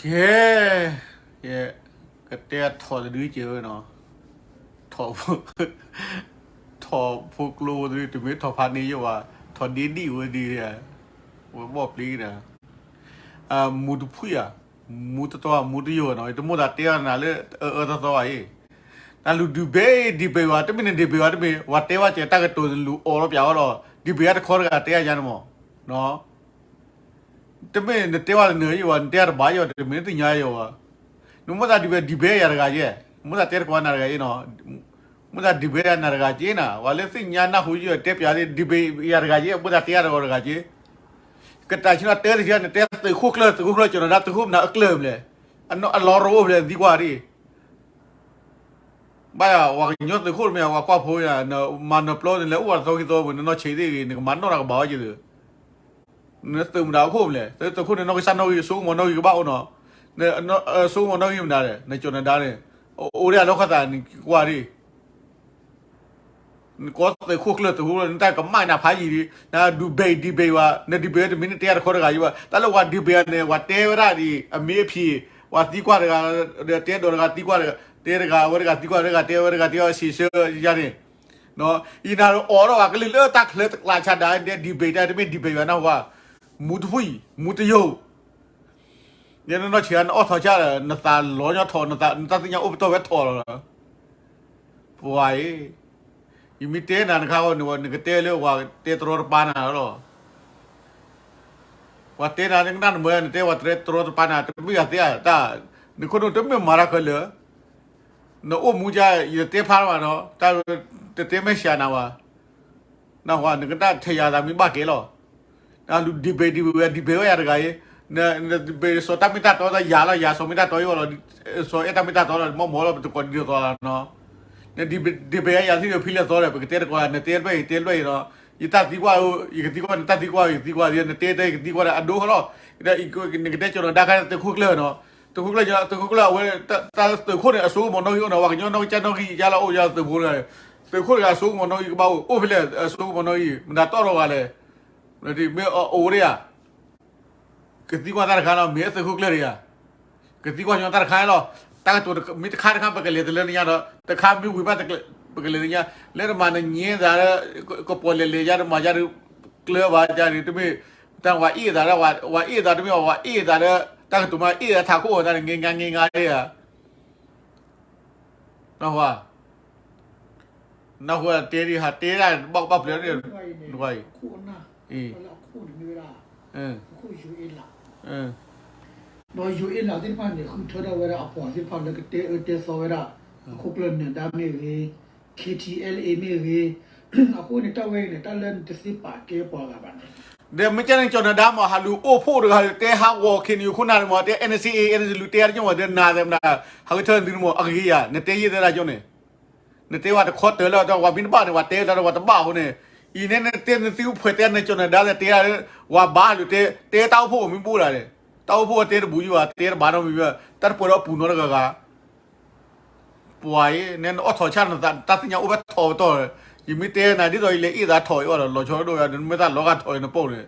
ကဲ, ယကတဲထီၣ်တဒုကဲဝဲနီၤ, ထီၣ်, ထီၣ်ဖိကျိတဒု တမ့ၢ်ထီၣ်ဖးန့ၢ်ယဲဘၣ်, ထီၣ်ဒ့ဒံၣ်ဝဲဒ်, ဝဲဘီၣ်ပျံၤဒီး, မူတဖှံၣ်ဧါ, မူတတီဧါ, မူတယိာ်နီၤ, ယတမိၣ်သးတဲအီၤနၤလၢအအၢအၢသီသီဘၣ်အံၤ, နလူၤဒံဘ့ၣ်ဒံဘ့ၣ်ဝဲ, တမ့ၢ်နဒံဘ့ၣ်ဝဲတမ့ၢ်, ဝဲတဲဝဲကဲတၢ်ကတိၤနလူၤအီၣ်လီၤပၠးဝဲလီၤ, ဒံဘ့ၣ်ဝဲတခီတဂၤတဲယၤန့ၣ်မး, တမ့ၢ်နတဲဝဲတနၢၤယဲဘၣ်, နတဲတဘၣ်ယဲဘၣ်, တမ့ၢ်နသ့ၣ်ညါယဲဘၣ်, နမိၣ်သးဒံဘ့ၣ်ဒံဘ့ၣ်ယၤတဂၤယဲ, မိၣ်သးတဲတကိးနၤတဂၤအံၤနီၤ, မိၣ်သးဒံဘ့ၣ်ယၤနၤတဂၤက့နၤ, ဝဲလၢသ့ၣ်ညါနၢ်ဟူယဲ တဲပၠးဒံဘ့ၣ်ယၤတဂၤယဲ, မိၣ်သးတဲယၤတဂၤတဂၤက့, ကတၢၢ်ဆံနီၤတဲတဆံ နတဲသုးခိၣ်ကျၢၢ် သုးခိၣ်ကျၢၢ် ကၠီၤနၤဒါ သုးခိၣ်မနုၤအကျၢၢ်မလဲၣ်, အလီၢ်ရိအိၣ်ဖဲလဲၣ် သံကွၢ်ဒံး ဘၣ်ယၤ ပှၤကညီသုးခိၣ်တမ့ၢ် ပှၤကွၢ်ဖိယၤ, မၤနၢၤပျီန့ၣ် လဲၤအိၣ်ဝဲသီခံသီပူၤ နနီၢ်ဆံးသ့ၣ်ဂ့ၤ နကမၤနီၣ်တၢ်ကဘၣ်ဝဲက့ၤသုး, နသုးမတၤအခိၣ်မလဲၣ်, သုးခိၣ်န့ၣ် နီၢ်ကစၢ်နီၣ်ဂံၢ် စိကမီၤနီၣ်ဂံၢ်ကဘၣ်အိၣ်နီၤ, စိကမီၤနီၣ်ဂံၢ်မနုၤလဲၣ်, နကၠီၤနဒါန့ၣ်, အိၣ်ဒၣ်လၢခီသးန့ၣ်ကွၢ်ဒံး နကိးသုးခိၣ်ကျၢၢ်သုးခိၣ်ကျၢၢ် နတၢ်ကမၣ်နၤဖးယံာ်ဒံး, နဒံဘ့ၣ်ဒံဘ့ၣ်ဝဲ, နဒံဘ့ၣ်ဝဲတမ့ၢ်နတဲတခီတဂၤယဲဘၣ်, တၢ်လၢပှၤဒံဘ့ၣ်န့ၣ် ပှၤတဲဝဲဒၣ်ဒံး အမ့ၢ်အဖံး, ပှၤသံကွၢ်တဂၤ, တဲဒီးတဂၤသံကွၢ်တဂၤ, တဲတဂၤဝဲတဂၤသံကွၢ်တဂၤ တဲဝဲတဂၤတဲအီၤစံးဆၢယၤန့ၣ်, ယနၤအီၣ်ဒီးပှၤကလုာ်လၢတၢ်ချၢတကျးဆါဒၣ် ဒံဘ့ၣ်တၢ်တမ့ၢ်ဒံဘ့ၣ်ဝဲနၢ်ဟူဧါ, မူတဖှံၣ်, မူတယိာ် ယဲနနီၢ်ဆံး နအီၣ်ထီၣ်ဆၣ်ဒီး နသးလီၤညီထီၣ် နတၢ်သ့ၣ်ညါအိၣ်ပတီၢ်ဝဲထီၣ်လီၤ, ပှၤအံၤ, ယမ့ၢ်တဲနၤတခါဃီန့ၣ် နကတဲလၢပှၤတဲတရီတပါနၤလီၤ, ပှၤတဲနၤနကနၣ်နမၢ နတဲပှၤတဲတရီတပါနၤ တမ့ၢ်ဂၤသ့ဧါ, တၢ်, နခိၣ်နူာ်တမ့ၢ်မၤတၢ်ခဲလၢာ်, နအိၣ်မူကါ ယတတဲဖျါဘၣ်နီၤ, တၢ်, တတဲမဲာ်ဆှးနၤဘၣ် နၢ်ဟူဧါ, နကနၣ်ထဲယၤသးမ့ၢ်ဘၣ်ကဲလီၤ, နလူၤဒံဘ့ၣ်ဒံဘ့ၣ်ဝဲ ဒံဘ့ၣ်ဝဲယၤတဂၤအံၤ, နဒံဘ့ၣ်စီၤတၢ်မ့ၢ်တၢ်တီ တၢ်ယၤလီၤယၤ စီၤမ့ၢ်တၢ်တီယိလီၤ, စီၤအဲၣ်တၢ်မ့ၢ်တၢ်တီလီၤ မ့ၢ်မ့ၢ်လီၤ ပတကိးဒံးသိးလီၤနီၤ, နဒံဘ့ၣ်ယၤသ့ၣ်ဒီးဖံလဲၣ်သီဒီး ပကတဲတကိး နတဲတဘျီအံၤ တဲတဘျီအံၤနီၤ, ယတၢ်သံကွၢ်, ယကသံကွၢ် နတၢ်သံကွၢ် ယကသံကွၢ်, နတဲတဲ ယကသံကွၢ်ဒီး အဒိဃီလီၤ, နကတဲကၠီၤနဒါခါန့ၣ် သုးခိၣ်ကျၢၢ်နီၤ, သုးခိၣ်ကျၢၢ်, သုးခိၣ်ကျၢၢ်အဝဲ, တၢ်သုးခိၣ်န့ၣ် အစိကမီၤနီၣ်ဂံၢ်အိၣ်နီၤ, ပှၤကညီနီၢ်ကစၢ်နီၣ်ဂံၢ်ယါလီၤအိၣ်ယါသုးဖိတဂၤန့ၣ်, သုးခိၣ်တဂၤအစိကမီၤနီၣ်ဂံၢ်ကဘၣ်အိၣ်, အိၣ်ဖဲလဲၣ်အစိကမီၤနီၣ်ဂံၢ် မတၤတီၣ်ထီၣ်ဘၣ်လဲၣ်, မ့ၢ်အိၣ်ဒံးဧါ, ကသံကွၢ်တၢ်တခါနီၤ မ့ၢ်သုးခိၣ်ကျၢၢ်ဒံးဧါ, ကသံကွၢ်ညီတၢ်တခါလီၤ, တၢ်ကတိၤမ့ၢ်တခါတခါ ပကလဲၤတလၢနညါဒီး တခါမ့ၢ်ဝံၤဘၣ် ပကလဲၤတညါ, လၢတမၤနညဲသးလၢ, ကပီၤလဲၤလဲၤယါတမၤယါဒီး, ကျၢၤဘၣ်ယါဒီး တမ့ၢ်, တၢ်ဝဲအ့ၣ်သးလၢ, ဝဲအ့ၣ်သးတမ့ၢ် ဝဲအ့ၣ်သးလၢ, တၢ်ကတိၤမ့ၢ်အ့ၣ်သးထးခိၣ်အသးန့ၣ် ငဲငါငဲငါဒံးဧါ နၢ်ဟူဧါ, နၢ်ဟူဧါ တဲဒံးဟးတဲဒၣ်ဘၣ်ကဘၣ်ပျၢၤန့ၣ်, နကွၢ်အံၤ, အံၤ, ဒီးယိၤအ့လးသ့ၣ်တဖၣ်န့ၣ် ဃုထၢထီၣ်ဝဲဒၣ်အပှၤသ့ၣ်တဖၣ်လၢကတဲအၢတဲသီဝဲဒၣ် အခိၣ်ကျၢၢ်နၢၤဒါမ့ၢ်ဂ့ၤ, K T L A မ့ၢ်ဂ့ၤ, အဃိန့ၣ် တၢ်ဝဲအံၤန့ၣ် တၢ်လၢနတသ့ပာ်ကဲပှၤဂၤဘၣ်န့ၣ်, ဒီးမ့ၢ်ကဲန့ၣ် ကၠီၤနၢၤဒါမ့ၢ် ဟးလူၤအိၣ်ဖှိၣ်တဂၤ တဲဟးဂီၤ ခ့နံၣ် အခိၣ်နၢ်န့ၣ်မ့ၢ် တဲ N C A N C A လူၤတဲအါတက့ၢ်မ့ၢ် ဒီးနၤသ့ၣ်မနၤ, ဟးဂီၤထၢနသုန့ၣ်မ့ၢ် အဂ့ၤယၤ နတဲယဲၢ်သၢဒၣ်ကၠိန့ၣ်, နတဲဝဲတခီတၢၤလၢ ဒီးပှၤမ့ၢ်တဘၣ်န့ၣ် ပှၤတဲလၢပှၤတဘၣ်အဃိန့ၣ်, အံၤန့ၣ် နတဲနသုဖှဲးတဲနကၠီၤနၢၤဒါလၢတဲ ပှၤဘၣ်လူၤတဲ တဲတၢ်အိၣ်ဖှိၣ်မ့ၢ်ဘူၣ်လၢ်န့ၣ်, တၢ်အိၣ်ဖှိၣ်တဲတဘူးယုၢ်ဘၣ် တဲတဘၣ်နီတမံၤဘၣ် တၢ်တပှဲၤဒီးအပူၤနီတဂၤဂၤ ပှၤအံၤ နအီၣ်ထီၣ်ဆၣ်နသး တၢ်သ့ၣ်ညါအိၣ်ဖဲထီၣ်ပတီၢ်, ယမ့ၢ်တဲနၤဒ်သိးယလဲၤအ့ၣ်သးထီၣ်အံၤဘၣ်ဒီး လီၤဆီဒိၣ်ယၤ နမ့ၢ်သးလီၤဂာ်ထီၣ်အံၤနပိာ်န့ၣ်,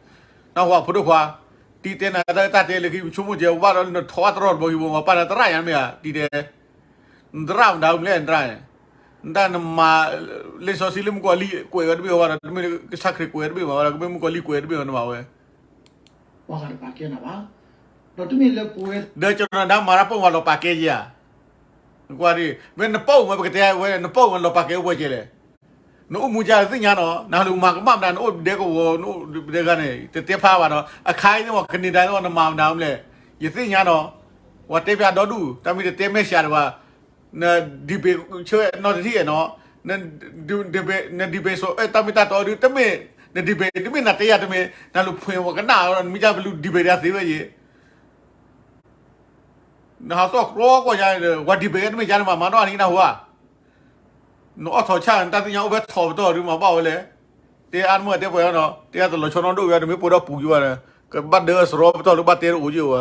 နၢ်ဟူဧါ ဖိဒိၣ်ခွါ, တံၤတဲနၤတၢ်တၢ်တဲလၢခံ ပဆိကမိၣ်ကဲ ပဘၣ်ဒီးနထီၣ်ဘၣ်တရီတဘီ ဟံၣ်ဘိမၤပၢ်နၤသရၣ်ညါမ့ၢ်ဧါ တံၤတဲ, နသရၣ်မတၤမလဲၣ်နတၢ်န့ၣ်, နတၢ်နမၤ လံာ်စီဆှံလၢမုၣ်ကီၤလံၢ်ကွဲးဝဲတဘ့ၣ်ဘၣ်ဒီး တမ့ၢ်ကစၢ်ခရံာ်ကွဲးဝဲတဘ့ၣ်ဘၣ်ဒီး ကမ့ၢ်မုၣ်ကီၤလံၢ်ကွဲးတဘ့ၣ်ဘၣ်နမၤဝဲ ပှၤဂၤတပာ်ကဲနၤဘၣ်. ဒီးတမ့ၢ်လၢပဝဲ ဒီးကၠီၤနၢၤဒါမၤတၢ်ပိာ်မၤလီၤပာ်ကဲယၤ, နကွၢ်ဒ် မ့ၢ်နပိာ်မၤ ပကတဲဝဲ နပိာ်မၤလီၤပာ်ကဲအိၣ်ဝဲကဲလဲၣ်, နအိၣ်မူကါသ့ၣ်ညါနီၤ နဟးလူၤမၤကမၣ်မတၤ နအိၣ်ဒဲကဝီၤ နအိၣ်ဒဲဂၤန့ၣ် တတဲဖျါဘၣ်နီၤ အခါအံၤန့ၣ်မ့ၢ် ကန့ၢ်ဒါန့ၣ်မ့ၢ် နမၤမတၤမလဲၣ်, ယသ့ၣ်ညါနီၤ, ပှၤတဲပျးဒီဒူၣ် တၢ်မ့ၢ်တတဲမဲာ်ဆှးဒံးဘၣ် နဒံဘ့ၣ်ဆၢနီတထံၣ်နီၤ, နဒံဘ့ၣ် နဒံဘ့ၣ်စိၤအဲၣ်တၢ်မ့ၢ်တၢ်တီဒု တမ့ၢ် နဒံဘ့ၣ် တမ့ၢ်နတဲယၤတမ့ၢ် နလူၤဖှဲးဝဲကနၣ်အီၤ နမ့ၢ်ကၢ်ပလူၤဒံဘ့ၣ်ဒၣ်သ့ဝဲယံၤ, နဟးသီၣ်ကြီကွၢ်ယၤ ပှၤဒံဘ့ၣ်တမ့ၢ်ယၤနမၤမၤနီၣ်အနံၣ်နၢ်ဟူဧါ, နအီၣ်ထီၣ်ဆၣ် နတၢ်သ့ၣ်ညါအိၣ်ဖဲထီၣ်ပတီၢ်ဒု မၤဘၣ်ဝဲလဲၣ်, တဲအါတမၢၢ်တဲပှဲၤနီၤ တဲအါတလီၤဆီနီၣ်ဒိၣ်ဝဲ နမ့ၢ်ပှဲၤဒီးပူၤယိၤဘၣ်ဒီး ကဘၣ်ဒၢစရီပတီၢ်လၢဘၣ်တဲတအိၣ်ယိၤဝဲ